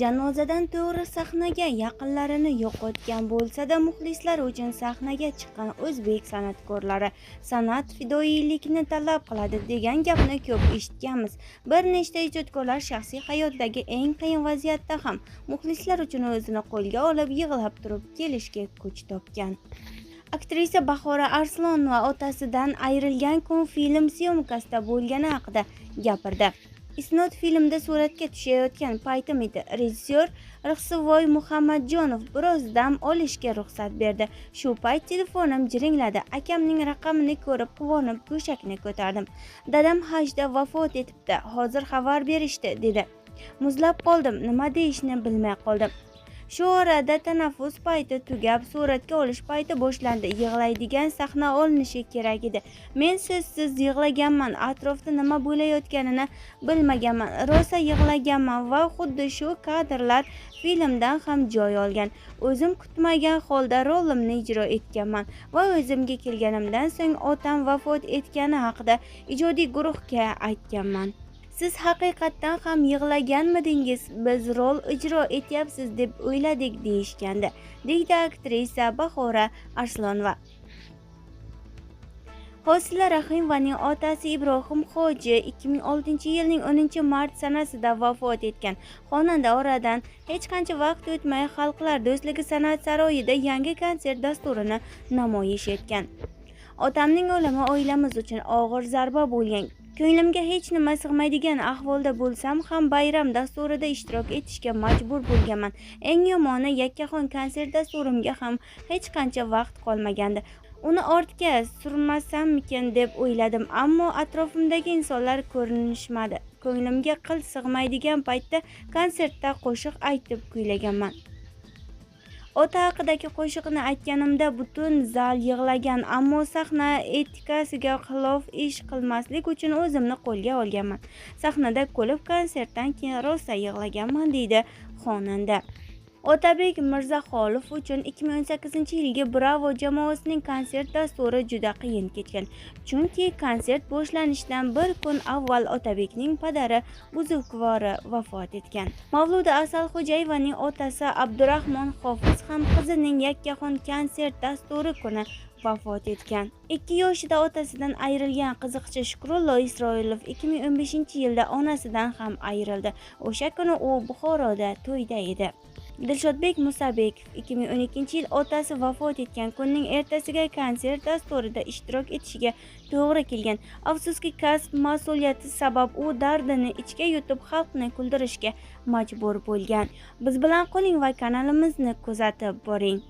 Janozadan to'g'ri sahnaga, yaqinlarini yo'qotgan bo'lsa-da, muxlislar uchun sahnaga chiqqan o'zbek san'atkorlari. San'at fidoyilikni talab qiladi degan gapni ko'p eshitganmiz. Bir nechta ijodkorlar shaxsiy hayotdagi eng qiyin vaziyatda ham muxlislar uchun o'zini qo'lga olib, yig'lab turib kelishga kuch topgan. Aktrisa Bahora Arslonova otasidan ayrilgan kun film syomkasida bo'lgani haqida gapirdi. Isnod filmda suratga tushayotgan paytim edi. Rejissyor Rixsivoy Muhammadjonov biroz dam olishga ruxsat berdi. Shu payt telefonim jiringladi. Akamning raqamini ko'rib quvonib go'shakni ko'tardim. Dadam hajda vafot etibdi. Hozir xabar berishdi, dedi. Muzlab qoldim, nima deyishni bilmay qoldim. Shu orada tanaffus payti tugab, suratga olish payti boshlandi. Yig'laydigan sahna olinishi kerak edi. Men so'zsiz yig'laganman, atrofda nima bo'layotganini bilmaganman. Rosa yig'laganman va xuddi shu kadrlar filmdan ham joy olgan. O'zim kutmagan holda rolimni ijro etganman va o'zimga kelganimdan so'ng otam vafot etgani haqida ijodiy guruhga aytganman. Siz haqiqatdan ham yig'laganmidingiz? Biz rol ijro etyapsiz deb o'yladik, deyishgandi, deydi aktrisa Bahora Arslonova. Hosila Rahimovaning otasi Ibrohim Hoji 2006-yilning 10-mart sanasida vafot etgan. Xonanda oradan hech qancha vaqt o'tmay Xalqlar do'stligi san'at saroyida yangi konsert dasturini namoyish etgan. Otamning o'limi oilamiz uchun og'ir zarba bo'lgan. Ko'nglimga hech nima sig'maydigan ahvolda bo'lsam ham bayram dasturida ishtirok etishga majbur bo'lganman. Eng yomoni, yakkaxon konsert dasturimga ham hech qancha vaqt qolmagandi. Uni ortga surmasammikin deb o'yladim, ammo atrofimdagi insonlar ko'rinishmadi. Ko'nglimga qil sig'maydigan paytda konsertda qo'shiq aytib kuylaganman. Ota haqidagi qo'shiqni aytganimda butun zal yig'lagan, ammo sahna etikasiga xilof ish qilmaslik uchun o'zimni qo'lga olganman. Sahnada kulib, konsertdan keyin rosa yig'laganman, deydi xonanda. Otabek Mirzaxolov uchun 2018-yilgi Bravo jamoasining konsert dasturi juda qiyin kechgan. Chunki konsert boshlanishidan bir kun avval Otabekning padari Buzukvori vafot etgan. Mavluda Asalxo'jayevaning otasi Abdurahmon Hofiz ham qizining yakkaxon konsert dasturi kuni vafot etgan. 2 yoshida otasidan ayrilgan qiziqchi Shukrullo Isroilov 2015-yilda onasidan ham ayrildi. O'sha kuni u Buxoroda to'yda edi. Dilshodbek Musabekov 2012-yil otasi vafot etgan kunning ertasiga konsert dasturida ishtirok etishiga to'g'ri kelgan. Afsuski, kasb mas'uliyati sabab u dardini ichga yutib, xalqni kuldirishga majbur bo'lgan. Biz bilan qoling va kanalimizni kuzatib boring.